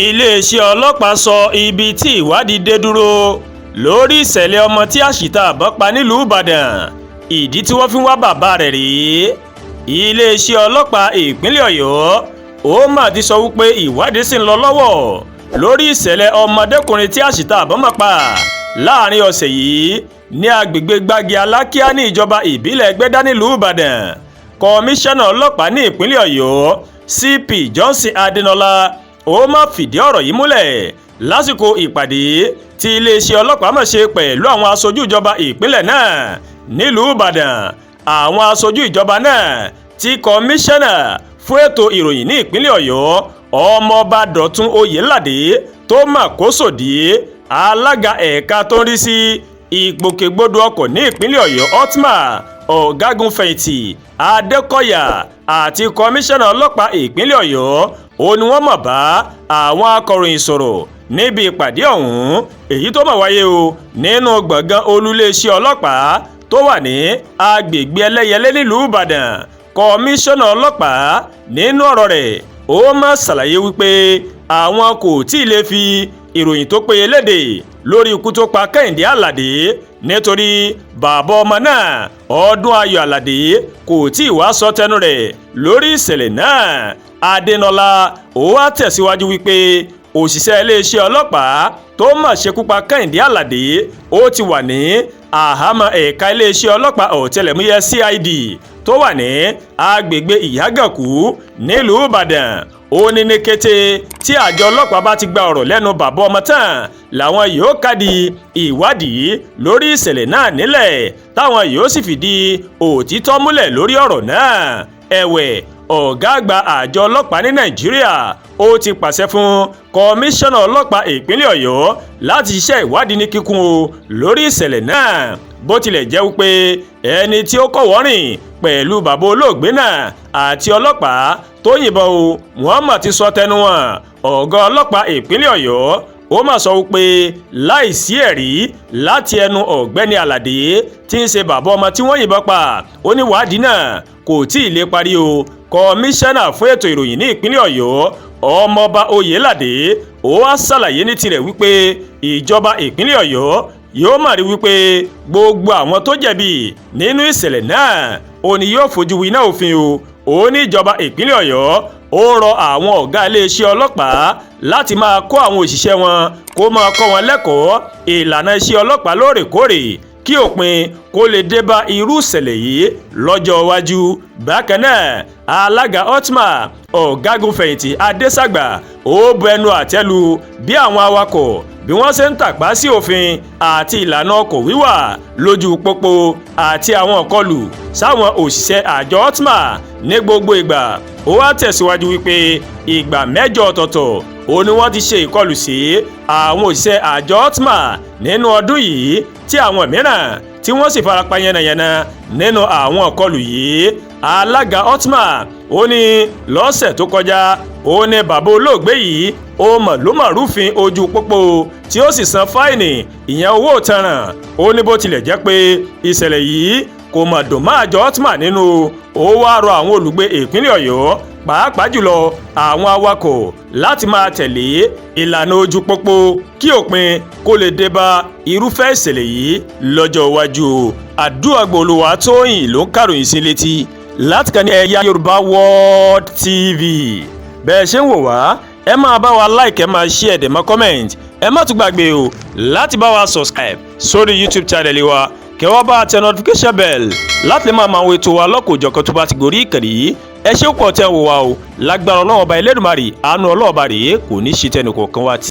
Iléeṣẹ́ ọlọ́pàá sọ ibi tí ìwádìí dé dúró lórí ìṣẹ̀lẹ̀ ọmọ tí àṣìta ìbọn pa nílùú Ìbàdàn. Ìdí tí wọ́n fi ń wá bàbá rẹ̀ rèé. Iléeṣẹ́ ọlọ́pàá ìpínlẹ̀ Ọ̀yọ́ ó mà ti sọ wípé ìwádìí sì ń lọ lọ́wọ́ lórí ìṣẹ̀lẹ̀ ọmọdékùnrin tí àṣìta ìbọn mà pa láàrin ọ̀sẹ̀ yìí ní agbègbè Gbági Alákíá ní ìjọba ìbílẹ̀ Ẹgbẹ́dá nílùú Ìbàdàn. Kọmíṣánná ọlọ́pàá ní ìpínlẹ̀ Ọ̀yọ́, CP Johnson Adénọlá, ó má fìdí ọ̀rọ̀ yìí múlẹ̀ lásìkò ìpàdé tí iléeṣẹ́ ọlọ́pàá mọ̀ ṣe pẹ̀lú àwọn aṣojú ìjọba ìpínlẹ̀ náà nílùú Ìbàdàn. Àwọn aṣojú ìjọba náà tí kọmíṣánná fún ètò ìròyìn ní ìpínlẹ̀ Ọ̀yọ́, Ọmọọba Dọ̀tun Oyèládé, tó mà kó sòdí, alága ẹ̀ka tó ń rí sí ìgbòkègbodò ọkọ̀ ní ìpínlẹ̀ Ọ̀yọ́, OTMA, ọ̀gágun fẹ̀yìntì Adékọ̀yà, àti kọmíṣánná ọlọ́pàá ìpínlẹ̀ Ọ̀yọ́, ó ní wọ́n mọ̀ bá àwọn akọ̀ròyìn sọ̀rọ̀ níbi ìpàdé ọ̀hún, èyí tó mọ̀ wáyé o nínú gbọ̀ngàn olúléeṣẹ́ ọlọ́pàá tó wà ní agbègbè Ẹlẹ́yẹlé nílùú Ìbàdàn. Kọmíṣánná ọlọ́pàá nínú ọ̀rọ̀ rẹ̀, ó má ṣàlàyé wípé àwọn kò tí ì lè fi ìròyìn tó péye léde lórí ikú tó pa Kẹ́hìndé Àlàdé, nítorí bàbá ọmọ náà, Ọdún Ayọ̀ Àlàdé, kò tí ì wá sọ tẹnu rẹ̀ lórí ìṣẹ̀lẹ̀ náà. Adénọlá ó wá tẹ̀síwájú wípé òṣìṣẹ́ iléeṣẹ́ ọlọ́pàá tó mọ̀ ṣekú pa Kẹ́hìndé Àlàdé ó ti wà ní àhámọ́ ẹ̀ka iléeṣẹ́ ọlọ́pàá ọ̀tẹlẹ̀múyẹ́ CID tó wà ní agbègbè Ìyágànkú nílùú Ìbàdàn. Ó ní ní kété tí àjọ ọlọ́pàá bá ti gba ọ̀rọ̀ lẹ́nu bàbá ọmọ tán làwọn yóò kádìí ìwádìí lórí ìṣẹ̀lẹ̀ náà nílẹ̀, táwọn yóò sì fìdí òtítọ́ múlẹ̀ lórí ọ̀rọ̀ náà. Ẹ̀wẹ̀, ọ̀gá àgbà àjọ ọlọ́pàá ní Nàìjíríà ó ti pàṣẹ fún kọmíṣánná ọlọ́pàá ìpínlẹ̀ Ọ̀yọ́ láti ṣiṣẹ́ ìwádìí ní kíkún o lórí ìṣẹ̀lẹ̀ náà. Bó tilẹ̀ jẹ́ wípé ẹni tí ó kọ́wọ̀ọ́rìn pẹ̀lú bàbá olóògbé náà àti ọlọ́pàá tó yìnbọn o, wọ́n mà ti sọ tẹnu wọn. Ọ̀gá ọlọ́pàá ìpínlẹ̀ Ọ̀yọ́ ó mà sọ wípé láìsí ẹ̀rí láti ẹnu ọ̀gbẹ́ni Àlàdé tí ń ṣe bàbá ọmọ tí wọ́n yìnbọn pa, ó ní wádìí náà kò tí ì lè parí o. Kọmíṣánná fún ètò ìròyìn ní ìpínlẹ̀ Ọ̀yọ́, Ọmọọba Oyèládé, ó wá ṣàlàyé ní tirẹ̀ wípé ìjọba ìpínlẹ̀ Ọ̀yọ́ yóò mà rí wípé gbogbo àwọn tó jẹ̀bi nínú ìṣẹ̀lẹ̀ náà ó ní yóò fojú winá òfin o. Ó ní ìjọba ìpínlẹ̀ Ọ̀yọ́ ó rọ àwọn ọ̀gá iléeṣẹ́ ọlọ́pàá láti máa kó àwọn òṣìṣẹ́ wọn, kó máa kọ́ wọn lẹ́kọ̀ọ́ ìlànà iṣẹ́ ọlọ́pàá lóòrèkóòrè, kí òpin kó lè dé bá irú ìṣẹ̀lẹ̀ yìí lọ́jọ́ iwájú. Bákan náà, alága OTMA, ọ̀gágun fẹ̀yìntì Adésàgbà, ó bu ẹnu àtẹ́ lu bí àwọn awakọ̀ bí wọ́n ṣe ń tàpá sí òfin àti ìlànà ọkọ̀ wíwà lójú pópó àti àwọn ìkọlù sáwọn òṣìṣẹ́ àjọ OTMA ní gbogbo ìgbà. Ó wá tẹ̀síwájú wípé ìgbà 8 ọ̀tọ̀ọ̀tọ̀ ó ní wọ́n ti ṣe ìkọlù sí àwọn òṣìṣẹ́ àjọ OTMA nínú ọdún yìí, tí àwọn mìíràn tí wọ́n sì farapa yánnayànna nínú àwọn ìkọlù yìí. Alága OTMA ó ní lọ́sẹ̀ tó kọjá, ó ní bàbá olóògbé yìí ó mọ̀ ló mọ̀ rúfin ojú pópó tí ó sì san fáìnì, ìyẹn owó ìtanràn. Ó ní bó tilẹ̀ jẹ́ pé ìṣẹ̀lẹ̀ yìí kò mọ̀ dùn mọ́ àjọ OTMA nínú, ó wá rọ àwọn olùgbé ìpínlẹ̀ Ọ̀yọ́, pàápàá jùlọ àwọn awakọ̀, láti máa tẹ̀lé ìlànà ojú pópó kí òpin kó lè dé bá irúfẹ́ ìṣẹ̀lẹ̀ yìí lọ́jọ́ iwájú. Àdúràgbò Tóyìn ló ń kàròyìn sí létí láti kàn ní Ẹ̀yà Yorùbá World TV. Bẹ́ẹ̀ ṣe ń wò wá, ẹ máa bá wa like, ẹ máa share, ẹ máa comment. Ẹ má tún gbàgbé o láti bá wa subscribe sórí YouTube channel wa, kẹ́ wá bá tẹ notification bell láti lè máa máa wo ètò wa lọ́kòjọ̀kan tó bá ti gorí ìkànnì yìí. Ẹ ṣé pọ̀ tẹ́ ń wò wá o. Lágbára Ọlọ́run Ọba Ẹlẹ́dùmarè, àánú Ọlọ́run Ọba rèé kò ní ṣe tẹnìkọ̀ọ̀kan wa tì.